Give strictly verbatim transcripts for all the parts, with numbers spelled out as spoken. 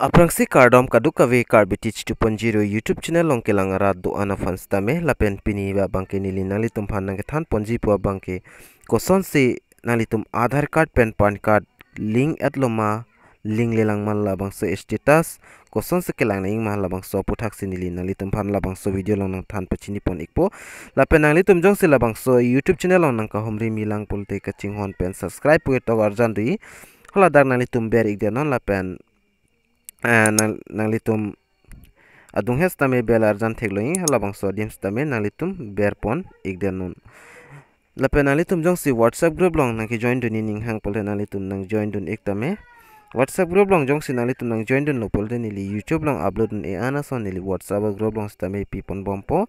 Aphrangsi kardom kadokave Karbi Teach two point zero YouTube channel along kelang arat do-an aphan sitame, lapen pini abangke neli nanglitum aphan nangkethan ponji pu abangke kosonsi nanglitum Aadhaar card pen PAN card link etlo ma, link lelang ma, labangso status kosonsi kelang nangji ma, labangso aputhaksi neli nanglitum aphan labangso video along nangthan pachini pon ikpo. Lapen nanglitum jongsi labangso YouTube channel along nangkahumri milang pulote kachinghon pen subscribe pu ketok arjan do-i. Hala dak nanglitum ber ikdet non lapen, eh, nang, nanglitum adung he sitame bell arjan theklo-i, halabangso adim sitame nanglitum ber pon ikdet non. Lapen nanglitum jongsi WhatsApp group along nangkejoin dunji ning hang pulote nanglitum nangjoin dun ik tame. WhatsApp group along jongsi nanglitum nangjoin dunlo pulote neli YouTube along upload dun e-an ason neli WhatsApp group along sitame pi pon bompo.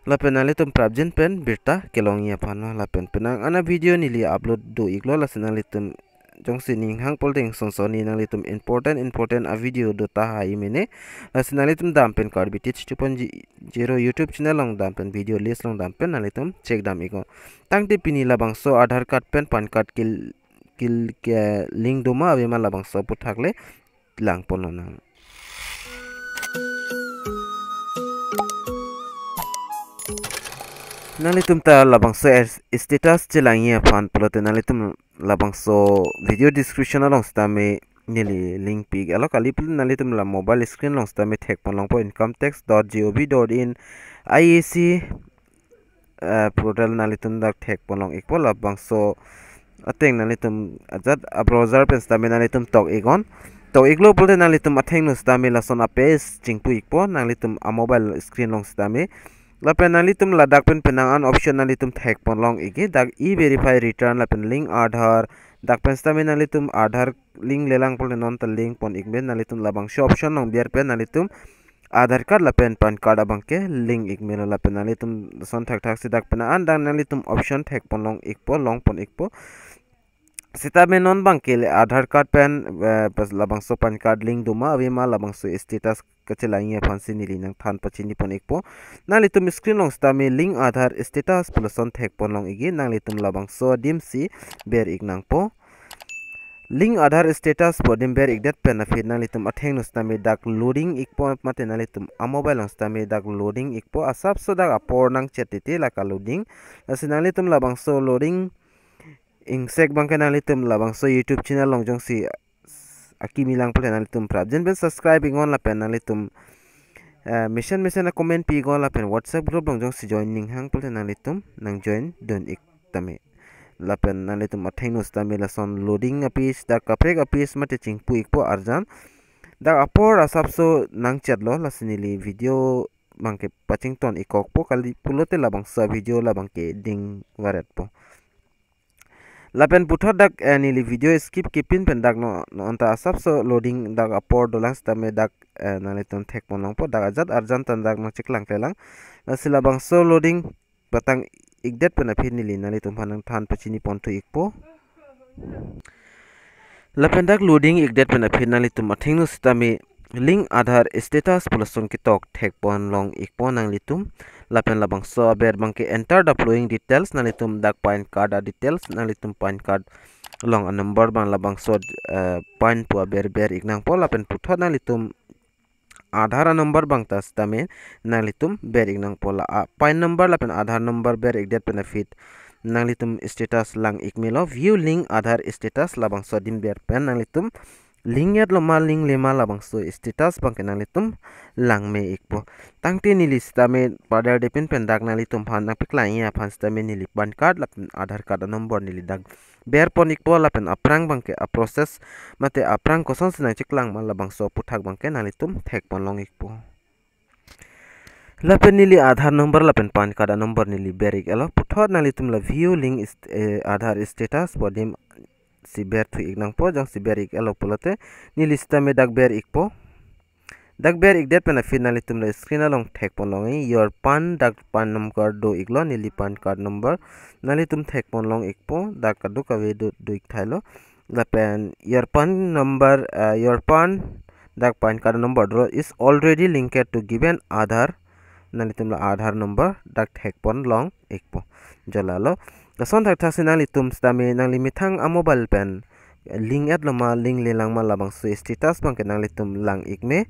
Lapen nanglitum prapjin pen birta kelongji aphan lo, lapen penang an a video neli upload do iklo, lasi nanglitum jongsi ning hang pulote ingson sonni nanglitum important important a video do tahai mene. Lasi nanglitum dam pen Karbi Teach two point zero YouTube channel along dam pen video list along dam pen nanglitum check dam iknon. Tangte pini labangso Aadhaar card pen PAN card kil, kil ke link do ma ave ma, labangso aputhak le lang pon lonang. Nanglitum ta labangso es-, status chelangji aphan pulote nanglitum labangso video description along sitame neli link pi iklo, kali pulote nanglitum la mobile screen along sitame thek pon longpo, income tax dot gov dot in I A C, eh, portal nanglitum dak thek pon long ikpo. Labangso ateng nanglitum ajat a browser pen sitame nanglitum tok iknon. Tok iklo pulote nanglitum athengno sitame lason a page chingpu ikpo, nanglitum a mobile screen along sitame. Lapen nanglitum ladak pen penang an option nanglitum thek pon long ikji, dak e-verify return lapen link Aadhaar, dak pen sitame nanglitum Aadhaar link lelang pulote non ta link pon ikme, nanglitum labangso option along ber pen nanglitum Aadhaar card lapen PAN card abangke link ikmelo, lapen nanglitum lason thakthaksi dak penang an dak nanglitum option thek pon long ikpo, long pon ikpo. Sitame non abangke le Aadhaar card pen, eh, pas labangso PAN card link do ma ave ma, labangso status kachelangji aphansi neli nangthan pachini pon ikpo. Nanglitum screen along sitame link Aadhaar status pu lason thek pon long ikji, nanglitum labangso adim si ber ik nangpo. Link Aadhaar status pu adim ber ikdet pen aphi nanglitum athengno sitame dak loading ikpo, mate nanglitum a mobile along sitame dak loading ikpo, asapso dak apor nangchet titi laka loading. Lasi nanglitum labangso loading ingsek abangke nanglitum labangso YouTube channel along jongsi akimi lang pulote nanglitum prapjin pen subscribe iknon lapen nanglitum, eh, mesen mesen a comment pi iknon lapen WhatsApp group along jongsi join ning hang pulote nanglitum nangjoin dun ik tame. Lapen nanglitum athengno sitame lason loading a page, dak kaprek a page mate chingpu ikpo arjan. Dak apor asapso nangchetlo, lasi neli video abangke pachington ikkokpo, kali pulote labangso video labangke ding varetpo. Lapen puthot dak, eh, neli video skip kepin pen dak no, non ta asapso loading dak apor dolang sitame dak, eh, nanglitum thek pon longpo, dak ajat arjan tan dak nangcheklang klelang. Lasi labangso loading patang ikdet pen aphi neli nanglitum aphan nangthan pachini ponthu ikpo. Lapen dak loading ikdet pen aphi nanglitum athengno sitame link Aadhaar status pu lason ketok thek pon long ikpo nanglitum. Lapen labangso aber abangke enter the following details, nanglitum dak PAN card a details, nanglitum PAN card along a number abang labangso, eh, PAN pu aber ber ik nangpo, lapen puthot nanglitum Aadhaar a number abang ta sitame nanglitum ber ik nangpo, la a PAN number lapen Aadhaar number ber ikdet pen aphi nanglitum status lang ikmelo, view link Aadhaar status, labangso adim ber pen nanglitum link etlo ma link le ma labangso status abangke nanglitum langme ikpo. Tangte neli sitame padar depin pen dak nanglitum aphan nangpaklangji aphan sitame neli PAN card lapen Aadhaar card a number neli dak ber pon ikpo, lapen aphrang abangke a process mate aphrang kosonsi nangcheklang ma labangso aputhak abangke nanglitum thek pon long ikpo. Lapen neli Aadhaar number lapen PAN card a number neli ber ik-etlo, puthot nanglitum la view link is, eh, Aadhaar status pu adim si ber thu ik nangpo, jongsi ber ik-etlo pulote neli sitame dak ber ikpo. Dak ber ikdet pen aphi nanglitum la screen along thek pon long-i, your PAN, dak PAN number do iklo, neli PAN card number nanglitum thek pon long ikpo, dak kadokave do, do ik thailo. Lapen your PAN number, uh, your PAN dak PAN card number do is already linked to given Aadhaar. Nanglitum la Aadhaar number dak thek pon long ikpo. Jo lalo. Lason thakthaksi nanglitum sitame nangli methang a mobile pen link-et lo ma, link le lang ma, labangso status abang ke nanglitum lang-ik me.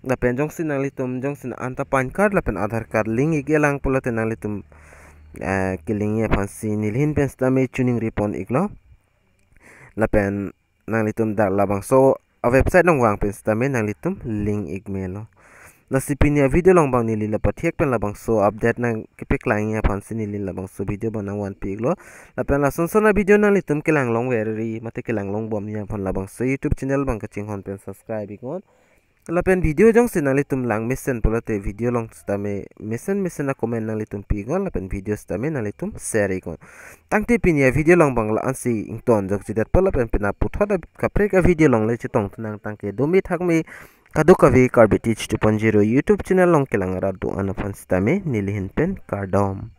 Lapen jongsi nanglitum jongsi anta PAN card lapen Aadhaar card link-ik-e lang pulote nanglitum eh, ke-link-ji aphansi neli ahin pen sitame choningri pon-iklo. Lapen nanglitum dak labangso a-website along vang pen sitame nanglitum link-ik melo. Lasi pini a-video along abang neli la pathek pen labangso update nangkepaklang-ji aphansi neli labangso video abang nangvanpi-iklo. Lapen lasonson a-video nanglitum kelang longverji mate kelang longbomji aphan labangso YouTube channel abang kachinghon pen subscribe-iknon. Lapen video jongsi nanglitum lang mesen pulote video along sitame mesen mesen a-comment nanglitum pi-iknon, lapen video sitame nanglitum share-iknon. Tangte pini a-video along abang la-ansi ingtonjokji detpo, lapen penap puthot a kaprek a-video along le chetongthu nang tangke do me thak me, kadokave Karbi Teach two point zero YouTube channel along kelang arat do-an aphan sitame neli ahin pen kardom.